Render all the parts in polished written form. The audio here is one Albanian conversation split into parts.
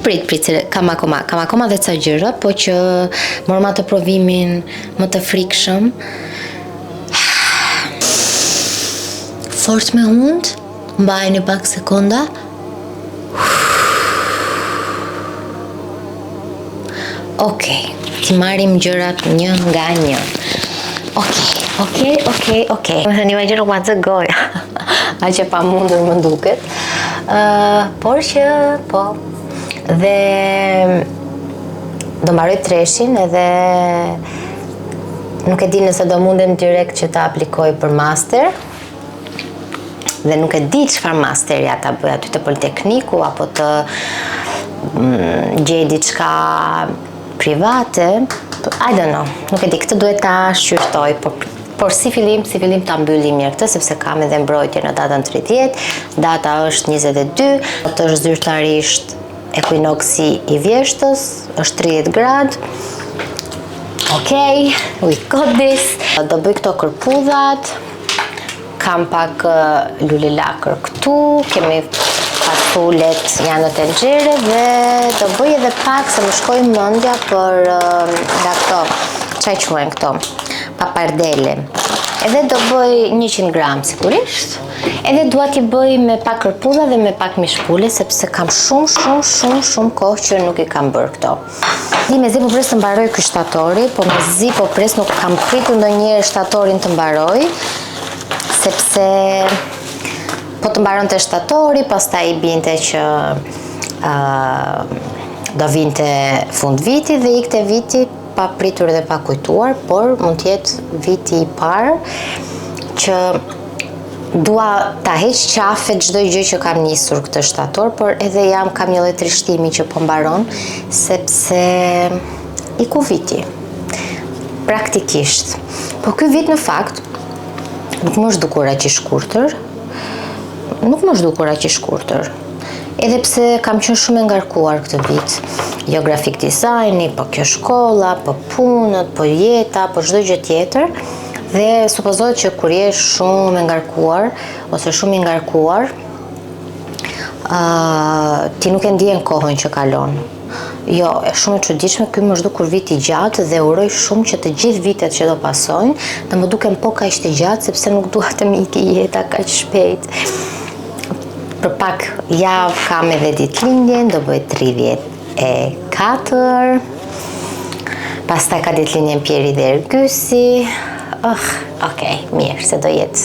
Prit, prit, se kam akoma, kam akoma dhe ca gjëra, po që morëm atë provimin më të frikshëm. Fort me hund, mbajeni pak sekonda. Okej, t'i marrim gjërat një nga një. Okej, okej, okej, okej. Më thënë, ima gjë nuk ma zë goja. Aq e pamundur më duket. Uh, por që, po, dhe do mbaroj treshin edhe nuk e di nëse do mundem direkt që të aplikoj për master dhe nuk e di çfarë masteri ata bëj aty te Politekniku apo të mm, gjej diçka private, I don't know, nuk e di, këtë duhet ta shqyrtoj, por por si fillim, si fillim ta mbyllim mirë këtë, sepse kam edhe mbrojtje në datën 30, data është 22, është zyrtarisht ekuinoksi i vjeshtës, është 30 gradë, Okej, we got this. Do bëj këto kërpudhat, kam pak lulelakër këtu, kemi fasulet janë në tenxhere dhe do bëj edhe pak se më shkoi mendja për nga këto, ça quhen këto, papardele. Edhe do bëj 100 gram sigurisht. Edhe dua t'i bëj me pak kërpudha dhe me pak mish pule sepse kam shumë shumë shumë shumë kohë që nuk i kam bërë këto. Di mezi po pres të mbaroj ky shtatori, po mezi po pres nuk kam pritur ndonjëherë shtatorin të mbaroj, sepse po të mbaronte shtatori, pastaj i binte që uh, do vinte fund viti dhe ikte viti pa pritur dhe pa kujtuar, por mund të jetë viti i parë që dua ta heq qafe çdo gjë që kam nisur këtë shtator, por edhe jam kam një lloj trishtimi që po mbaron, sepse iku viti. Praktikisht. Po ky vit në fakt nuk më është dukur aq i shkurtër. Nuk më është dukur aq i shkurtër. Edhe pse kam qenë shumë e ngarkuar këtë vit. Jo grafik dizajni, po kjo shkolla, po punët, po jeta, po çdo gjë tjetër. Dhe supozohet që kur je shumë e ngarkuar ose shumë i ngarkuar, uh, ti nuk e ndjen kohën që kalon. Jo, e shumë e çuditshme, ky më është dukur vit i gjatë dhe uroj shumë që të gjithë vitet që do pasojnë, të më duken po kaq të gjatë sepse nuk dua të më ikë jeta kaq shpejt. Për pak javë kam edhe ditëlindjen, do bëj 34. Pastaj ka ditëlindjen Pieri dhe Ergysi. Oh, okej, mirë, se do jetë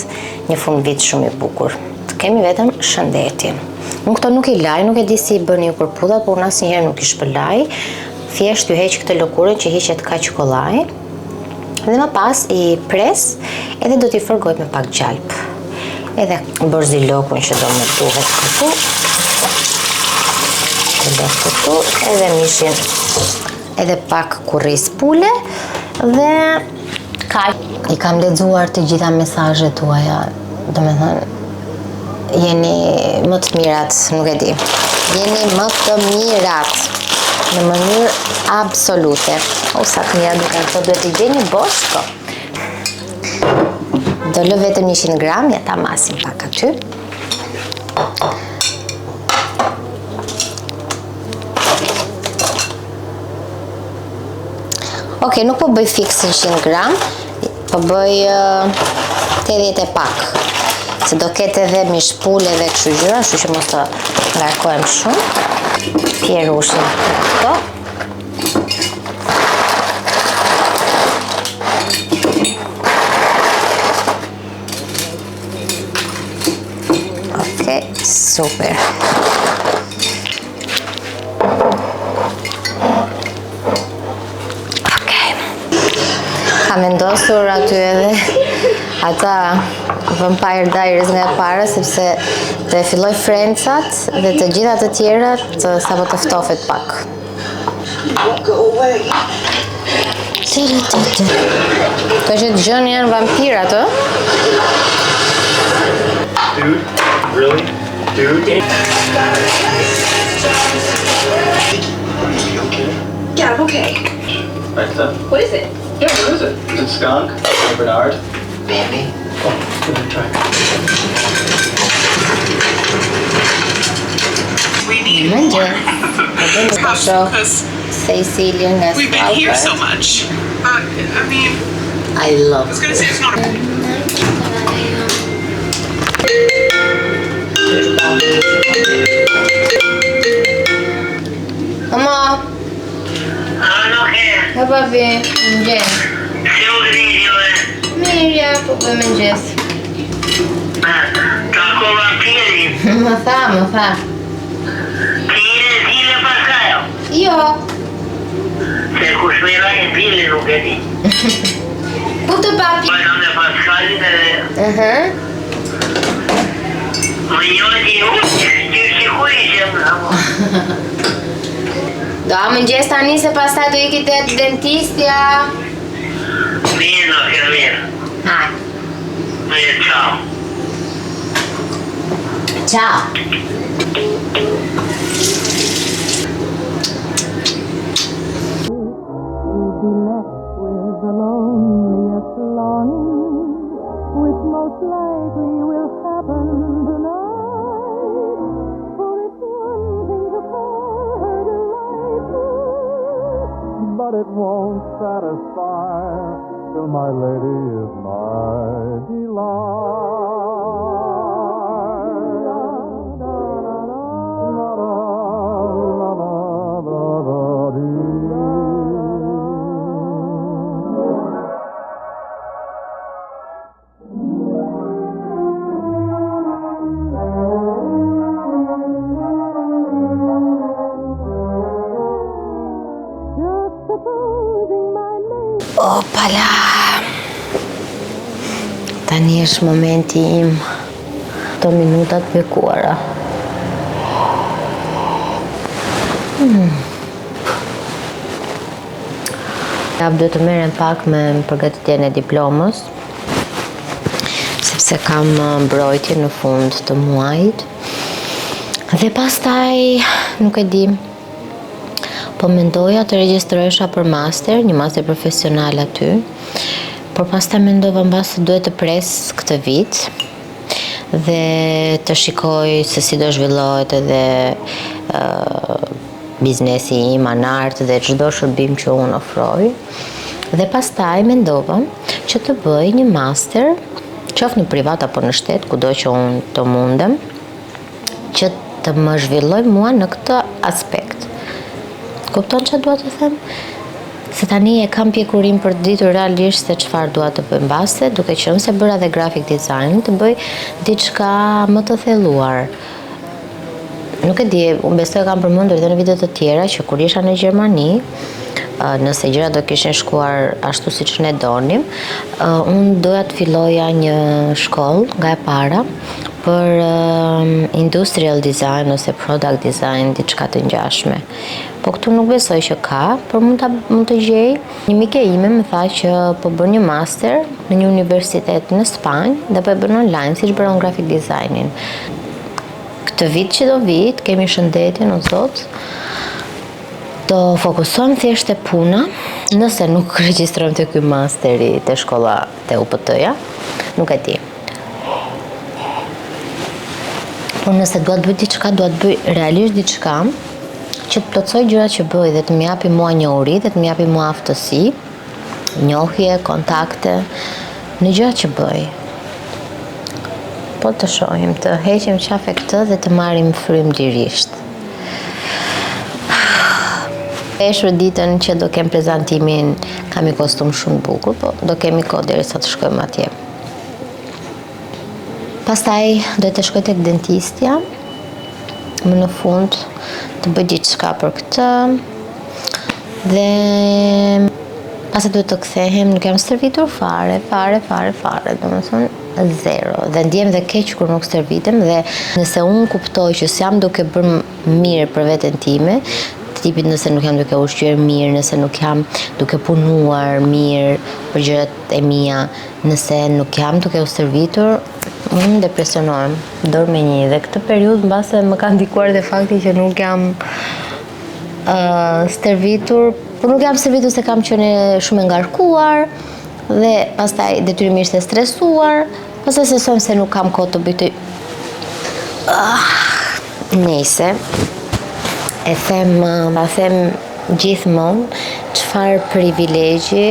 një fund vit shumë i bukur. Të kemi vetëm shëndetin. Unë këto nuk i laj, nuk e di si i bëni ju kërpudhat, por unë asnjëherë nuk i shpëlaj. Thjesht ju heq këtë lëkurën që hiqet kaq kollaj. Dhe më pas i pres edhe do t'i fërgoj me pak gjalp. Edhe borzilokun që do më duhet këtu. Edhe këtu, edhe mishin, edhe pak kurriz pule dhe kaq. I kam lexuar të gjitha mesazhet tuaja, domethënë jeni më të mirat, nuk e di. Jeni më të mirat në mënyrë absolute. O, sa të mira duken këto, duhet të gjej një bosht, po. Do lë vetëm 100 gram, ja ta masim pak aty. Ok, nuk po bëj fiks 100 gram, po bëj 80 e pak. Se do ketë edhe mish pule dhe kështu gjëra, kështu që mos të ngarkohem shumë. Pjerushin këto. Ok, super. Okej. Kam vendosur aty edhe ata Vampire Diaries nga e para, sepse të filloj Friendsat dhe të gjitha të tjerat të sapo të ftofet pak. Këto që dëgjoni janë vampirat, ë? Dude, really? Dude? You okay? Yeah, I'm okay. Right stuff. What is it? Yeah, what is it? Is it skunk? Saint Bernard? Bambi? Oh, give it a try. We need Mëngjes. more. Po bëjmë të shoh Because Cecilin nga we've been here so Stalker. much. But, I mean, I love I was gonna say it's not a Mama, Ano ke? ha babi, mëngjes. Si u gdhirjove? Mirë, ja, po bëj mëngjes. Takova Pirin. Më tha, më tha. Pire zile Paskajo. Jo, Se kush me ra e zile nuk e di. ku të papi? Bajta me Paskalin edhe Ëhë. më njëti u, që si ku ishe më thamo. Do ha mëngjes tani se pastaj do iki te dentistja. Mirë, no ke mirë. Ha, Mirë, ciao. ciao. You'd be left with the loneliest longing, which most likely will happen tonight. For it's one thing to call her delightful, but it won't satisfy till my lady is my delight. Just supposing my lady. Opala. Tani është momenti im. Këto minutat bekuara. Hmm. Ja, do të merrem pak me përgatitjen e diplomës, sepse kam mbrojtje në fund të muajit. Dhe pastaj, nuk e di, po mendoja të regjistrohesha për master, një master profesional aty, por pastaj mendova mbase duhet të pres këtë vit dhe të shikoj se si do zhvillohet edhe ë, biznesi im, anart dhe çdo shërbim që unë ofroj. Dhe pastaj mendova që të bëj një master, qoftë në privat apo në shtet, kudo që unë të mundem, që të më zhvilloj mua në këtë aspekt. Kupton çfarë dua të them? Se tani e kam pjekurim për të ditur realisht se çfarë dua të bëj mbase, duke qenë se bëra dhe graphic design, të bëj diçka më të thelluar. Nuk e di, unë besoj e kam përmendur edhe në video të tjera që kur isha në Gjermani, ë, nëse gjërat do kishin shkuar ashtu siç ne donim, ë, unë doja të filloja një shkollë nga e para për ë, industrial design ose product design, diçka të ngjashme. Po këtu nuk besoj që ka, por mund ta mund të gjej. Një mike ime më tha që po bën një master në një universitet në Spanjë dhe po e bën online, siç bëra unë graphic designin. Këtë vit që do vit, kemi shëndetin, o Zot, do fokusojmë thjesht te puna, nëse nuk regjistrojmë te ky masteri te shkolla te UPT-ja, nuk e di. Por nëse dua të bëj diçka, dua të bëj realisht diçka që të plotësoj gjërat që bëj dhe të më japi mua njohuri dhe të më japi mua aftësi, njohje, kontakte në gjërat që bëj. Po të shohim, të heqim qafe këtë dhe të marrim frymë lirisht. Eshur ditën që do kem prezantimin, kam një kostum shumë të bukur, po do kemi kohë derisa të shkojmë atje. Pastaj do të shkoj tek dentistja, më në fund të bëj diçka për këtë dhe pastaj duhet të kthehem, nuk jam stërvitur fare, fare, fare, fare, domethënë zero. Dhe ndjem dhe keq kur nuk stërvitem dhe nëse unë kuptoj që s'jam duke bërë mirë për veten time, tipit nëse nuk jam duke ushqyer mirë, nëse nuk jam duke punuar mirë për gjërat e mia, nëse nuk jam duke u stërvitur, unë depresionohem dorë me një dhe këtë periudhë mbase më ka ndikuar dhe fakti që nuk jam uh, stërvitur, por nuk jam stërvitur se kam qenë shumë e ngarkuar dhe pastaj detyrimisht e stresuar, pastaj se se nuk kam kohë të bëj të Ah, Nejse. E them, ma them gjithmonë çfarë privilegji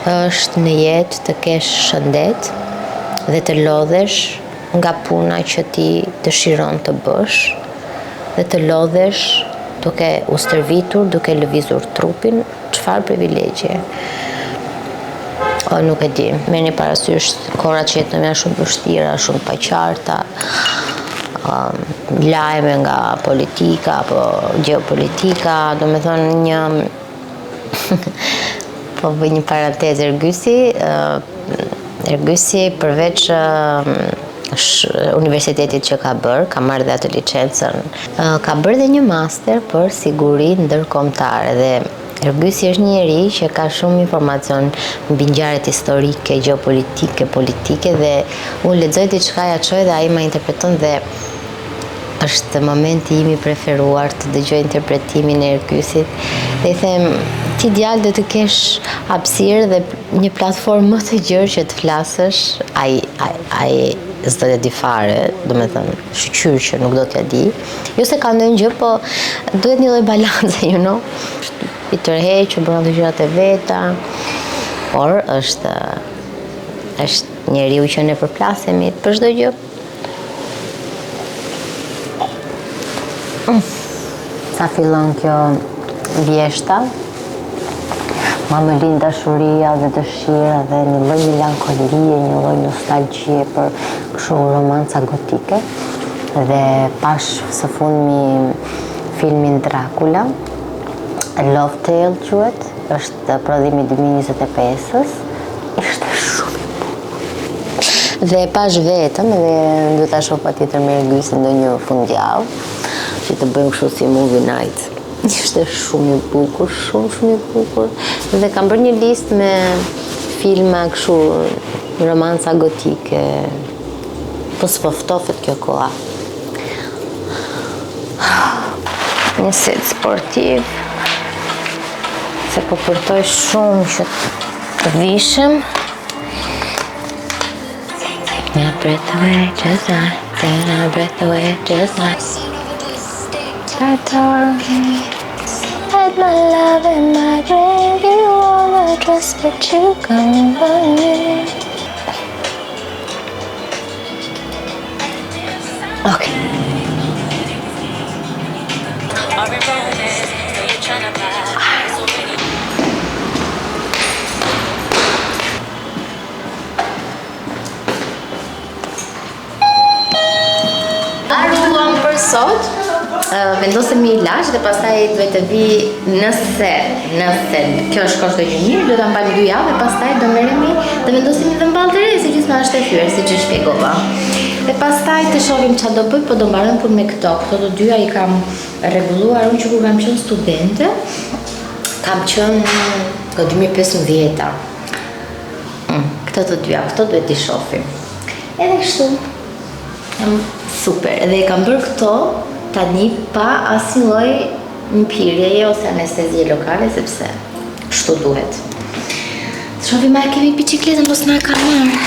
është në jetë të kesh shëndet dhe të lodhesh nga puna që ti dëshiron të bësh dhe të lodhesh duke u stërvitur, duke lëvizur trupin, çfarë privilegji. O, nuk e di, merrni parasysh kohërat që jetojmë janë shumë të vështira, shumë të paqarta, um, lajme nga politika apo gjeopolitika, do me thonë një po bëj një parantezë Ergysi, uh, Ergysi përveç uh, universitetit që ka bërë, ka marrë dhe atë licencën, uh, ka bërë dhe një master për siguri ndërkombëtare dhe Ergysi është një njeri që ka shumë informacion mbi ngjarjet historike, gjeopolitike, politike dhe unë lexoj diçka ja çoj dhe ai ma interpreton dhe është momenti im i preferuar të dëgjoj interpretimin e Ergysit dhe i them ti djalë do të kesh hapësirë dhe një platformë më të gjerë që të flasësh ai ai ai s'do t'ja di fare, do me thënë, shyqyr që nuk do t'ja di. Jo se ka ndonjë gjë, po duhet një lloj balance, you know. I tërheq, bën ato gjërat e veta, por është është njeriu që ne përplasemi për çdo gjë. Mm. Sa fillon kjo vjeshta, ma më lind dashuria dhe dëshira dhe një lloj melankolie, një lloj nostalgjie për kështu romanca gotike. Dhe pash së fundmi filmin Dracula, Love Tale quhet, është prodhimi 2025-ës. Ishte shumë i bukur. Dhe e pash vetëm dhe do ta shoh patjetër me Ergysin ndonjë fundjavë, që të bëjmë kështu si movie night. Ishte shumë i bukur, shumë shumë i bukur. Dhe kam bërë një listë me filma kështu romanca gotike. Po s'po ftofet kjo koha. Një set sportiv. Se po përtoj shumë që të vishem. My breath away, just like, take my breath away, just like. I Had my love in my grave, you wanna trust, but you can't believe. Okay. Mbaruam për sot, vendosëm një ilaç dhe pastaj duhet të vi nëse, nëse kjo shkon çdo gjë mirë, do ta mbajmë dy javë dhe pastaj do merremi të vendosim një dhëmballë të re, se gjysma është e thyer, siç e shpjegova. Dhe pastaj të shohim çfarë do bëj, po do mbarojmë punë me këto. Këto të dyja i kam rregulluar unë që kur kam qenë studente, kam qenë nga 2015-a. Mm, këto të dyja, këto duhet t'i shohim. Edhe kështu, jam super. Edhe i kam bërë këto tani pa asnjë lloj mpirjeje ose anestezie lokale, sepse kështu duhet. Të shohim a e kemi biçikletën, mos na e kanë marrë.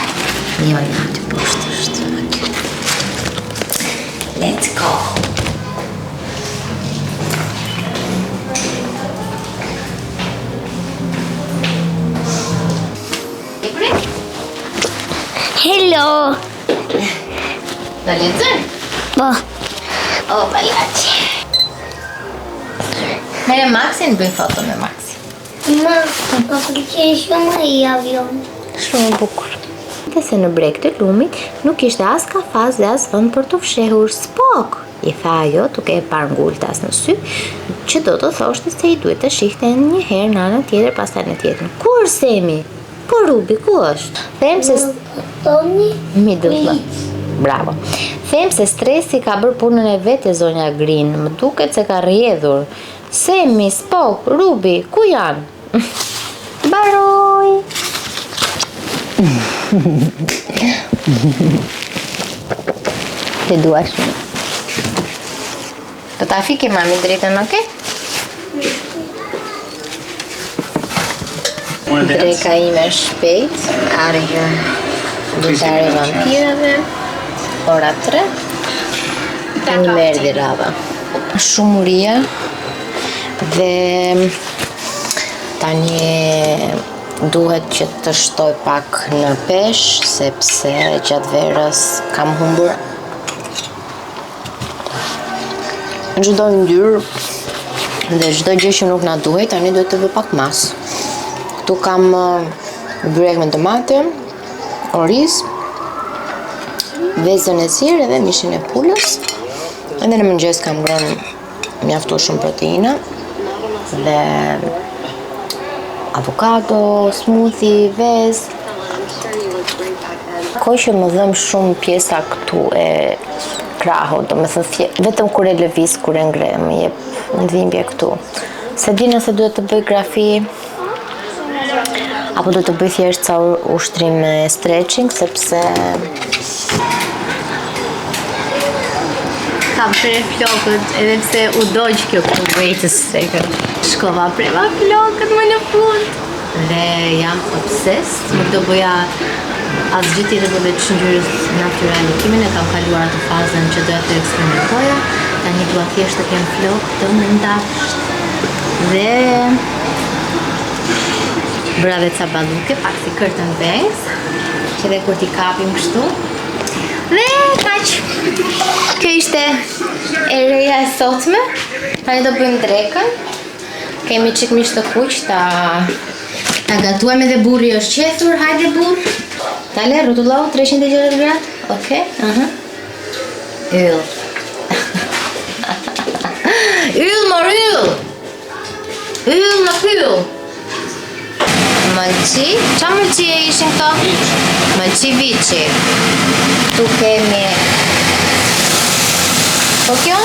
Jo, jo, aty poshtë është. Okay. Let's go. Hello. Do lexoj? Po. O, palaqe. Mere Maxin, bëj foto me Maxin. Ma, më pëlqen shumë ai avion. Shumë i bukur. Dhe se në breg të lumit nuk ishte as kafaz dhe as vend për t'u fshehur Spok, i tha ajo duke e parë ngultas në sy, që do të thoshte se i duhet të shihte një herë në anën tjetër, pastaj në tjetrën. Ku është Semi? Po Rubi, ku është? Them se Toni Middle. Bravo. Them se stresi ka bërë punën e vet te zonja Green. Më duket se ka rrjedhur. Semi, Spok, Rubi, ku janë? Mbaroj! Të dua shumë. Do ta fiki mami dritën, okej? Dreka ime është shpejt, out of here. Dritare e vampirave, ora 3. Tani më erdhi radha. Shumë uria. Dhe tani duhet që të shtoj pak në peshë, sepse gjatë verës kam humbur çdo yndyrë dhe çdo gjë që nuk na duhej, tani duhet të vë pak masë. Këtu kam byrek me domate, oriz, vezën e zier edhe mishin e pulës. Edhe në mëngjes kam ngrënë mjaftueshëm proteina dhe avokado, smoothie, vezë. Kohë që më dhemb shumë pjesa këtu e krahut, domethënë vetëm kur e lëviz, kur e ngre, më jep një dhimbje këtu. S'e di nëse duhet të bëj grafi apo duhet të bëj thjesht ca ushtrime stretching, sepse Kam prerë flokët edhe pse u dogj kjo këtu. Wait a second. Shkova preva flokët më në fund. Dhe jam obsessed, nuk do bëja asgjë tjetër përveç ngjyrës natyrale. Kimin e kam kaluar atë fazën që doja të eksperimentoja, tani dua thjesht të kem flokë të mëndafsht. Dhe bëra dhe ca balluke, pak si curtain bangs, që dhe kur t'i kapim kështu. Dhe kaq. Kjo ishte e reja e sotme. Tani do bëjmë drekën. Kemi çik mish të kuq ta ta gatuajmë edhe burri është qethur. Hajde burr. Dale, rrotullohu 360 gradë. Okej, aha. Yll. Yll, mor yll. Yll në pyll. Mëlçi, ça mëlçi e ishin këto? Mëlçi viçi. Ktu kemi Po kjo?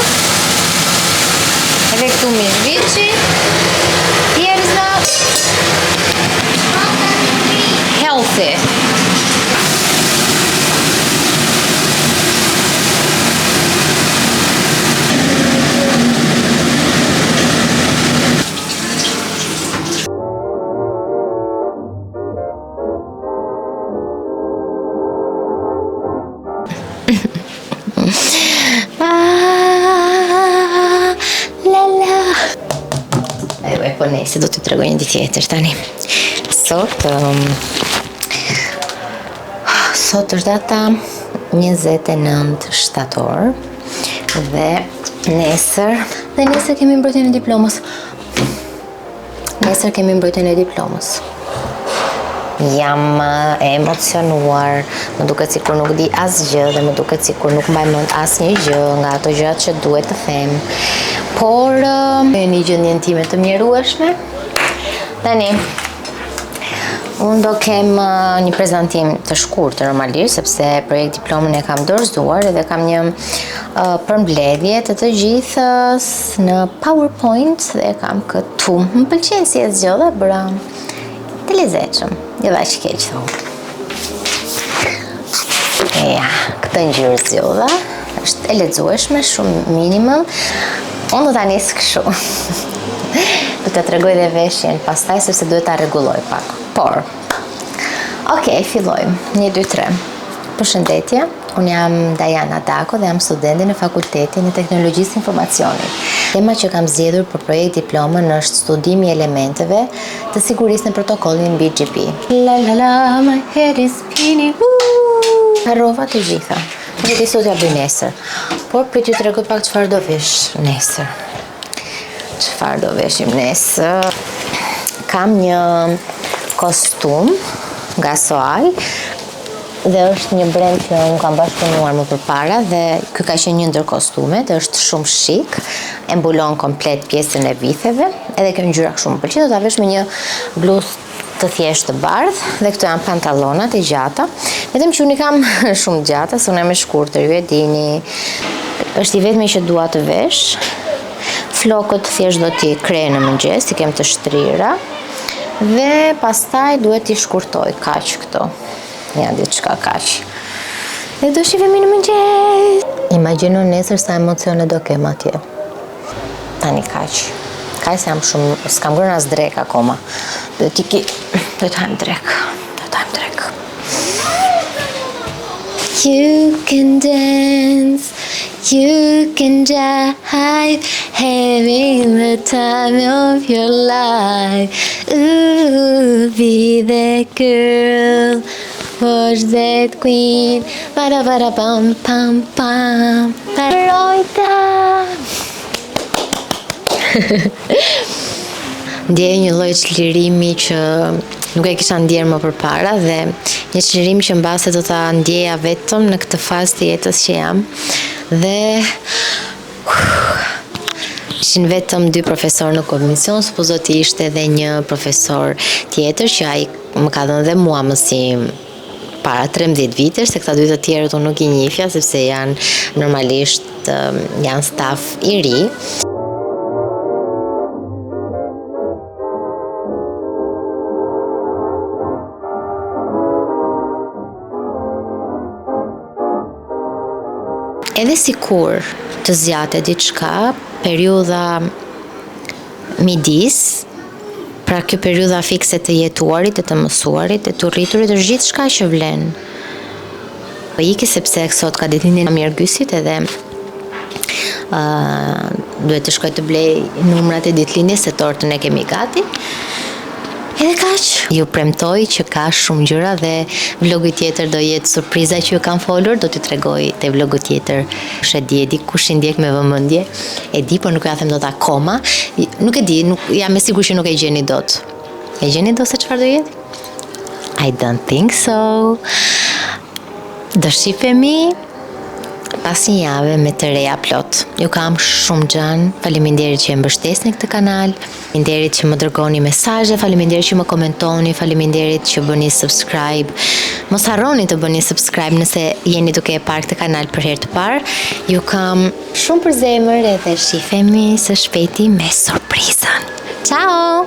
Edhe këtu mish viçi. Thjerrëza. Healthy. Ah, la la. E, po nejse do t'ju tregoj një ditë tjetër tani. Sot, um, sot është data 29 shtator dhe nesër, dhe nesër kemi mbrojtjen e diplomës. Nesër kemi mbrojtjen e diplomës. Jam e emocionuar, më duket sikur nuk di asgjë dhe më duket sikur nuk mbaj mend asnjë gjë nga ato gjërat që duhet të them. Por në një gjendjen time të mjerueshme. Tani, unë do kem një prezantim të shkurtër normalisht, sepse projekt diplomën e kam dorëzuar dhe kam një përmbledhje të të gjithës në PowerPoint dhe e kam këtu. Më pëlqen si e zgjodha, bëra të lezetshëm, jo dhe aq keq thonë. Ja, këtë ngjyrë zgjodha, është e lexueshme, shumë minimal. Unë do ta nis kështu. Do të tregoj dhe veshjen pastaj sepse duhet ta rregulloj pak. Por, ok, fillojmë. 1 2 3. Përshëndetje, unë jam Dajana Dako dhe jam studente në Fakultetin e Teknologjisë Informacionit. Tema që kam zgjedhur për projekt diplomën është studimi i elementeve të sigurisë në protokollin BGP. La la la, my head is spinning. Harrova të gjitha. Nuk e di sot ja bëj nesër. Por prit t'ju tregoj pak çfarë do vesh nesër. Çfarë do veshim nesër? Kam një kostum nga Soal dhe është një brand që unë kam bashkëpunuar më përpara dhe ky ka qenë një ndër kostumet, është shumë shik, e mbulon komplet pjesën e vitheve, edhe kjo ngjyra kështu më pëlqen, do ta vesh me një bluzë të thjeshtë të bardhë dhe këto janë pantallonat e gjata. Vetëm që unë i kam shumë gjata, se unë jam e shkurtër, ju e dini. Është i vetmi që dua të vesh. Flokët thjesht do t'i kreh në mëngjes, t'i kem të shtrira. Dhe pastaj duhet t'i shkurtoj kaq këto. Ja, diçka kaq. Dhe do shihemi në mëngjes. Imagjino nesër sa emocione do kem atje. Tani kaq. Kaq se jam shumë, s'kam ngrënë as drekë akoma. Do t'iki, do të hajmë drekë. Do të hajmë drekë. You can dance. You can jive, having the time of your life. Ooh, be that girl, watch that queen. Para para pam pam pam. Rojta. Ndjej një lloj çlirimi që nuk e kisha ndjerë më përpara dhe një çlirim që mbase do ta ndjeja vetëm në këtë fazë të jetës që jam. Dhe ishin vetëm dy profesorë në komision, supozohet të ishte edhe një profesor tjetër që ai më ka dhënë dhe mua mësim para 13 vitesh, se këta dy të tjerët unë nuk i njihja sepse janë normalisht janë staf i ri. Edhe sikur të zgjate diçka, periudha midis, pra kjo periudha fikse të jetuarit e të mësuarit e të rriturit është gjithçka që vlen. Po iki sepse sot ka ditëlindjen e Mirgysit edhe uh, duhet të shkoj të blej numrat e ditëlindjes se tortën e kemi gati. Edhe kaq. Ju premtoj që ka shumë gjëra dhe vlogu tjetër do jetë surpriza që ju kam folur, do t'ju tregoj te vlogu tjetër. Kush e di, e di kush i ndjek me vëmendje. E di, por nuk ja them dot akoma. Nuk e di, nuk jam e sigurt që nuk e gjeni dot. E gjeni dot se çfarë do jetë? I don't think so. Do shifemi pas një jave me të reja plot. Ju kam shumë xhan. Faleminderit që e mbështesni këtë kanal. Faleminderit që më dërgoni mesazhe, faleminderit që më komentoni, faleminderit që bëni subscribe. Mos harroni të bëni subscribe nëse jeni duke e parë këtë kanal për herë të parë. Ju kam shumë për zemër edhe shifemi së shpejti me surprizën. Ciao!